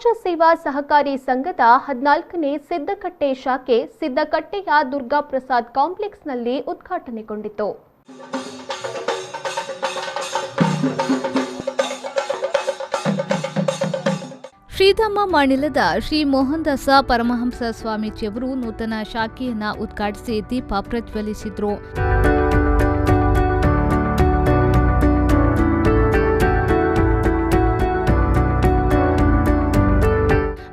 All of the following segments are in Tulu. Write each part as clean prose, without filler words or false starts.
ಸಮಾಜ ಸೇವಾ ಸಹಕಾರಿ ಸಂಘದ 14ನೇ ಸಿದ್ದಕಟ್ಟೆ ಶಾಖೆ ಸಿದ್ದಕಟ್ಟೆಯ ದುರ್ಗಾ ಪ್ರಸಾದ್ ಕಾಂಪ್ಲೆಕ್ಸ್ನಲ್ಲಿ ಉದ್ಘಾಟನೆಗೊಂಡಿತು. ಶ್ರೀಧಾಮ ಮಾಣಿಲದ ಶ್ರೀ ಮೋಹನದಾಸ ಪರಮಹಂಸ ಸ್ವಾಮೀಜಿಯವರು ನೂತನ ಶಾಖೆಯನ್ನು ಉದ್ಘಾಟಿಸಿ ದೀಪ ಪ್ರಜ್ವಲಿಸಿದರು.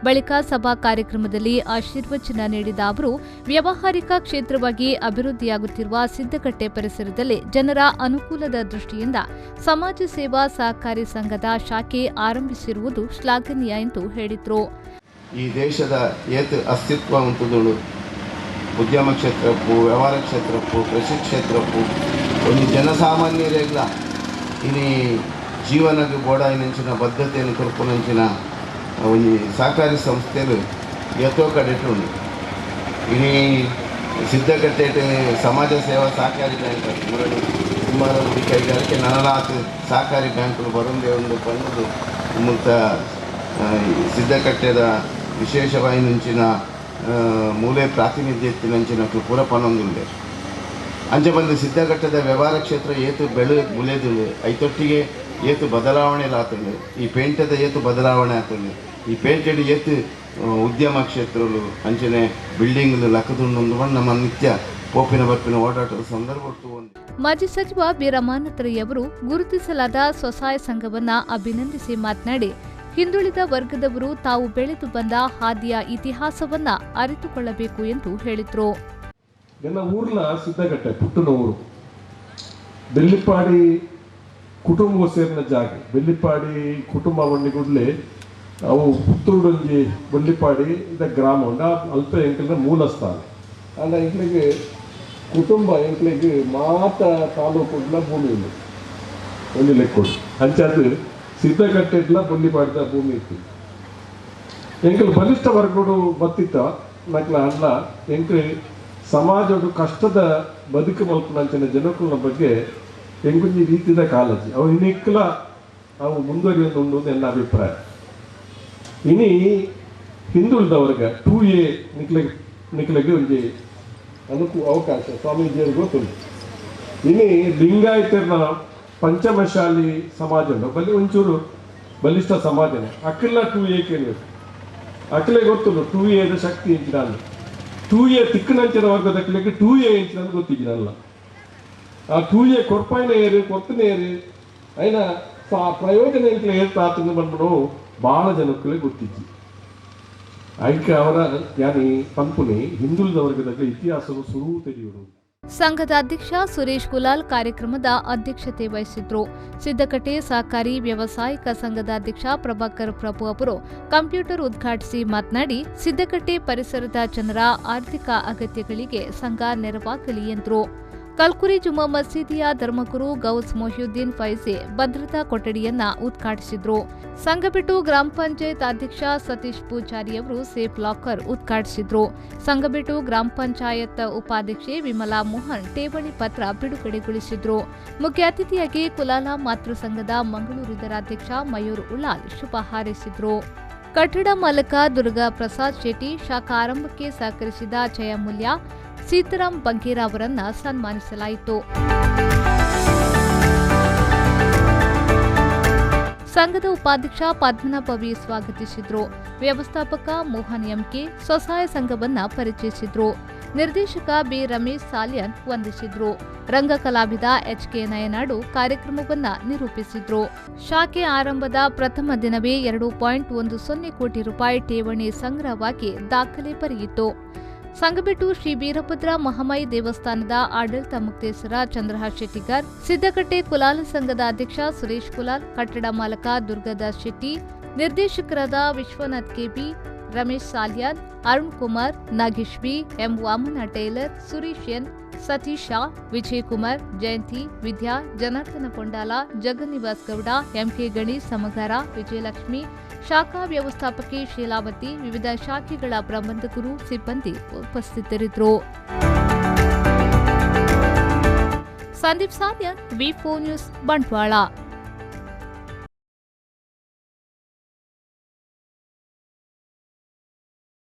ಬಳಿಕ ಸಭಾ ಕಾರ್ಯಕ್ರಮದಲ್ಲಿ ಆಶೀರ್ವಚನ ನೀಡಿದ ಅವರು, ವ್ಯಾವಹಾರಿಕ ಕ್ಷೇತ್ರವಾಗಿ ಅಭಿವೃದ್ಧಿಯಾಗುತ್ತಿರುವ ಸಿದ್ದಕಟ್ಟೆ ಪರಿಸರದಲ್ಲಿ ಜನರ ಅನುಕೂಲದ ದೃಷ್ಟಿಯಿಂದ ಸಮಾಜ ಸೇವಾ ಸಹಕಾರಿ ಸಂಘದ ಶಾಖೆ ಆರಂಭಿಸಿರುವುದು ಶ್ಲಾಘನೀಯ ಎಂದು ಹೇಳಿದರು. ಈ ದೇಶದ ಏತು ಅಸ್ತಿತ್ವ ಉಂಟುದುಳು ಉದ್ಯಮ ಕ್ಷೇತ್ರಕ್ಕೂ, ವ್ಯವಹಾರ ಕ್ಷೇತ್ರಕ್ಕೂ, ಕೃಷಿ ಕ್ಷೇತ್ರಕ್ಕೂ ಒಂದು ಜನಸಾಮಾನ್ಯರೆಲ್ಲ ಇನಿ ಜೀವನಕ್ಕೆ ಬೋಡಾಯಿನಂಚಿನ ಬದ್ಧತೆಯನ್ನು ಕೊರ್ಪುನಂಚಿನ ಒಂಜಿ ಸಹಕಾರಿ ಸಂಸ್ಥೆಲು ಎತ್ತೋ ಕಡೆಟು ಉಂಡು. ಇನಿ ಸಿದ್ದಕಟ್ಟೆಟ್ ಸಮಾಜ ಸೇವಾ ಸಹಕಾರಿ ಬ್ಯಾಂಕ್ ಮುರಳಿ ಕುಮಾರ ಗುಡಿ ಕೈಗಾರಿಕೆ ನನಲಾತ್ ಸಹಕಾರಿ ಬ್ಯಾಂಕುಲು ಬರುಂದೇ ಉಂಡು ಪಂಡುದು ಮುಕ್ತ ಸಿದ್ದಕಟ್ಟೆದ ವಿಶೇಷವಾಯಿನಂಚಿನ ಮೂಲೆ ಪ್ರಾತಿನಿಧ್ಯ ಎತ್ತಿನಂಚಿನ ಪೂರ ಪನೊಂದುಂಡೆ. ಅಂಚ ಬಂದು ಸಿದ್ದಕಟ್ಟೆದ ವ್ಯವಹಾರ ಕ್ಷೇತ್ರ ಏತು ಬೆಳೆ ಬುಲೆದುಂಡು, ಐತೊಟ್ಟಿಗೆ ಏತು ಬದಲಾವಣೆ ಆತುಂಡು, ಈ ಪೇಂಟದ ಏತು ಬದಲಾವಣೆ ಆತುಂಡು, ಈ ಪೇಂಟೆಡ್ ಏತು ಉದ್ಯಮ ಕ್ಷೇತ್ರಲು ಅಂಚನೆ ಬಿಲ್ಡಿಂಗ್ಲು ಲಕ್ಕದುಂಡು ನಮ್ಮ ನಿತ್ಯ ಪೋಪಿನ ಬರ್ಪಿನ ಓಡಾಟದ ಸಂದರ್ಭ. ಮಾಜಿ ಸಚಿವ ಬಿ ರಮಾನಾಥರೈಯವರು ಗುರುತಿಸಲಾದ ಸ್ವಸಹಾಯ ಸಂಘವನ್ನು ಅಭಿನಂದಿಸಿ ಮಾತನಾಡಿ, ಹಿಂದುಳಿದ ವರ್ಗದವರು ತಾವು ಬೆಳೆದು ಬಂದ ಹಾದಿಯ ಇತಿಹಾಸವನ್ನ ಅರಿತುಕೊಳ್ಳಬೇಕು ಎಂದು ಹೇಳಿದರು. ಎಲ್ಲ ಊರ್ಲ ಸಿದ್ದಕಟ್ಟೆ ಪುಟ್ಟನ ಊರು, ಬೆಳ್ಳಿಪ್ಪಾಡಿ ಕುಟುಂಬ ಸೇರಿನ ಜಾಗ. ಬೆಳ್ಳಿಪ್ಪಾಡಿ ಕುಟುಂಬ ಬಂಡಿ ಕೂಡಲೇ ಅವು ಪುತ್ತೂರೊಂಜಿ ಬೆಳ್ಳಿಪ್ಪಾಡಿ ಇದ ಗ್ರಾಮ ಉಂಡು. ಆ ಅಲ್ಪ ಎಂಕಲ್ನ ಮೂಲ ಸ್ಥಾನ. ಅಂಡ ಎಂಕ್ಲಿಗೆ ಕುಟುಂಬ ಎಂಕ್ಲಿಗೆ ಮಾತ ತಾಲೂಕುಡ್ಲ ಭೂಮಿ ಉಂಡು ಒಂಜಿ ಲೆಕ್ಕೊಡು. ಅಂಚಾದ್ ಸಿದ್ದಕಟ್ಟೆಡ್ಲ ಬೆಳ್ಳಿಪ್ಪಾಡಿದ ಭೂಮಿ ಇತ್ತು. ಎಂಕಲ್ ಬಲಿಷ್ಠ ವರ್ಗಡು ಬತ್ತಿತ್ತ ನಕ್ಲ ಅಲ್ಲ ಎಂಕ್ಲಿ ಸಮಾಜದ ಕಷ್ಟದ ಬದುಕು ಮಲ್ಪುನಂಚಿನ ಜನಕುಲ ಬಗ್ಗೆ ಎಂಗುಂಜಿ ರೀತಿದ ಕಾಳಜಿ ಅವು ಇನ್ನಿಕ್ಕಲ ಅವು ಮುಂದುವರಿಯೊಂದು ಉಂಡು ಎನ್ನ ಅಭಿಪ್ರಾಯ. ಇನಿ ಹಿಂದುಳಿದವರ್ಗ 2A ನಿಕ್ಲೆಗ್ ನಿಕ್ಲೆಗ್ ಒಂಜಿ ಅನುಕೂ ಅವಕಾಶ ಸ್ವಾಮೀಜಿಯವ್ರಿಗೆ ಗೊತ್ತುಂಟು. ಇನಿ ಲಿಂಗಾಯತರ್ನ ಪಂಚಮಶಾಲಿ ಸಮಾಜ ಉಂಟು, ಬಲಿ ಒಂಚೂರು ಬಲಿಷ್ಠ ಸಮಾಜನೇ. ಅಕ್ಲ 2A ಕೇಳಬೇಕು, ಅಕ್ಲೆ ಗೊತ್ತುಂಟು 2Aದ ಶಕ್ತಿ ಇಂಚಿನ. 2A ತಿಕ್ಕನಂಚಿನ ವರ್ಗದಕ್ಲೆಗ್ 2A ಇಂಚಿನ ಗೊತ್ತಿದ್ದೀನಲ್ಲ. ಆ 2A ಕೊರ್ಪಾಯಿನ ಏರು ಕೊತ್ತನ ಏರು అయినా ಪ್ರಯೋಜನ ಎಂಕ್ಲೆ ಏರ್ತಾತಂದು ಬಂದ್ಬಿಡು ಭಾಳ ಜನಕ್ಕಲೇ ಗೊತ್ತಿಜ್ಜಿ. ಐಕೆ ಅವರ ಯಾನಿ ಪಂಪುನಿ ಹಿಂದುಳಿದ ವರ್ಗದ ಇತಿಹಾಸವು ಸುರು ತೆರೆಯುವುದು. ಸಂಘದ ಅಧ್ಯಕ್ಷ ಸುರೇಶ್ ಕುಲಾಲ್ ಕಾರ್ಯಕ್ರಮದ ಅಧ್ಯಕ್ಷತೆ ವಹಿಸಿದ್ರು. ಸಿದ್ದಕಟ್ಟೆ ಸಹಕಾರಿ ವ್ಯಾವಸಾಯಿಕ ಸಂಘದ ಅಧ್ಯಕ್ಷ ಪ್ರಭಾಕರ್ ಪ್ರಭು ಅವರು ಕಂಪ್ಯೂಟರ್ ಉದ್ಘಾಟಿಸಿ ಮಾತನಾಡಿ, ಸಿದ್ದಕಟ್ಟೆ ಪರಿಸರದ ಜನರ ಆರ್ಥಿಕ ಅಗತ್ಯಗಳಿಗೆ ಸಂಘ ನೆರವಾಗಲಿ ಎಂದರು. ಕಲ್ಕುರಿ ಜುಮ್ಮಾ ಮಸೀದಿಯ ಧರ್ಮಗುರು ಗೌಸ್ ಮೊಹಿಯುದ್ದೀನ್ ಫೈಜೆ ಭದ್ರತಾ ಕೊಠಡಿಯನ್ನ ಉದ್ಘಾಟಿಸಿದರು. ಸಂಘಬೆಟ್ಟು ಗ್ರಾಮ ಪಂಚಾಯತ್ ಅಧ್ಯಕ್ಷ ಸತೀಶ್ ಪೂಜಾರಿಯವರು ಸೇಫ್ ಲಾಕರ್ ಉದ್ಘಾಟಿಸಿದರು. ಸಂಘಬೆಟ್ಟು ಗ್ರಾಮ ಪಂಚಾಯತ್ ಉಪಾಧ್ಯಕ್ಷೆ ವಿಮಲಾ ಮೋಹನ್ ಠೇವಣಿ ಪತ್ರ ಬಿಡುಗಡೆಗೊಳಿಸಿದರು. ಮುಖ್ಯ ಅತಿಥಿಯಾಗಿ ಕುಲಾಲ ಮಾತೃ ಸಂಘದ ಮಂಗಳೂರು ಅಧ್ಯಕ್ಷ ಮಯೂರ್ ಉಳ್ಳಾಲ್ ಶುಭ ಹಾರೈಸಿದರು. ಕಟ್ಟಡ ಮಾಲಕ ದುರ್ಗಾ ಪ್ರಸಾದ್ ಶೆಟ್ಟಿ, ಶಾಖಾ ಆರಂಭಕ್ಕೆ ಸಹಕರಿಸಿದ ಜಯಮೂಲ್ಯ ಸೀತಾರಾಮ್ ಬಂಗೇರ ಅವರನ್ನ ಸನ್ಮಾನಿಸಲಾಯಿತು. ಸಂಘದ ಉಪಾಧ್ಯಕ್ಷ ಪದ್ಮನಾಭ ವಿ ಸ್ವಾಗತಿಸಿದರು. ವ್ಯವಸ್ಥಾಪಕ ಮೋಹನ್ ಎಂಕೆ ಸ್ವಸಹಾಯ ಸಂಘವನ್ನ ಪರಿಚಯಿಸಿದರು. ನಿರ್ದೇಶಕ ಬಿ ರಮೇಶ್ ಸಾಲಿಯನ್ ವಂದಿಸಿದರು. ರಂಗ ಕಲಾವಿದ ಎಚ್ಕೆ ನಯನಾಡು ಕಾರ್ಯಕ್ರಮವನ್ನು ನಿರೂಪಿಸಿದರು. ಶಾಖೆ ಆರಂಭದ ಪ್ರಥಮ ದಿನವೇ 2.10 ಕೋಟಿ ರೂಪಾಯಿ ಠೇವಣಿ ಸಂಗ್ರಹವಾಗಿ ದಾಖಲೆ ಬರೆಯಿತು. ಸಂಘಬೆಟ್ಟು ಶ್ರೀ ವೀರಭದ್ರ ಮಹಾಮಾಯಿ ದೇವಸ್ಥಾನದ ಆಡಳಿತ ಮುಕ್ತೇಸರ ಚಂದ್ರಹಾಸ್ ಶೆಟ್ಟಿಗಾರ್, ಸಿದ್ದಕಟ್ಟೆ ಕುಲಾಲ ಸಂಘದ ಅಧ್ಯಕ್ಷ ಸುರೇಶ್ ಕುಲಾಲ್, ಕಟ್ಟಡ ಮಾಲಕ ದುರ್ಗಾದಾಸ್ ಶೆಟ್ಟಿ, ನಿರ್ದೇಶಕರಾದ Vishwanath KB, Ramesh Salian, Arun Kumar, Nagesh B, M Vamana tailor, Suresh N, Satish Shah, Vijay Kumar, Jayanthi, Vidya, Janardhana Kondala, Jagannivas Gowda, MK Ganesh Samagara, Vijayalakshmi, ಶಾಖಾ ವ್ಯವಸ್ಥಾಪಕಿ ಶೀಲಾವತಿ, ವಿವಿಧ ಶಾಖೆಗಳ ಪ್ರಬಂಧಕರು, ಸಿಬ್ಬಂದಿ ಉಪಸ್ಥಿತರಿದ್ದರು. Sandeep Salian, V4 news, Bantwal.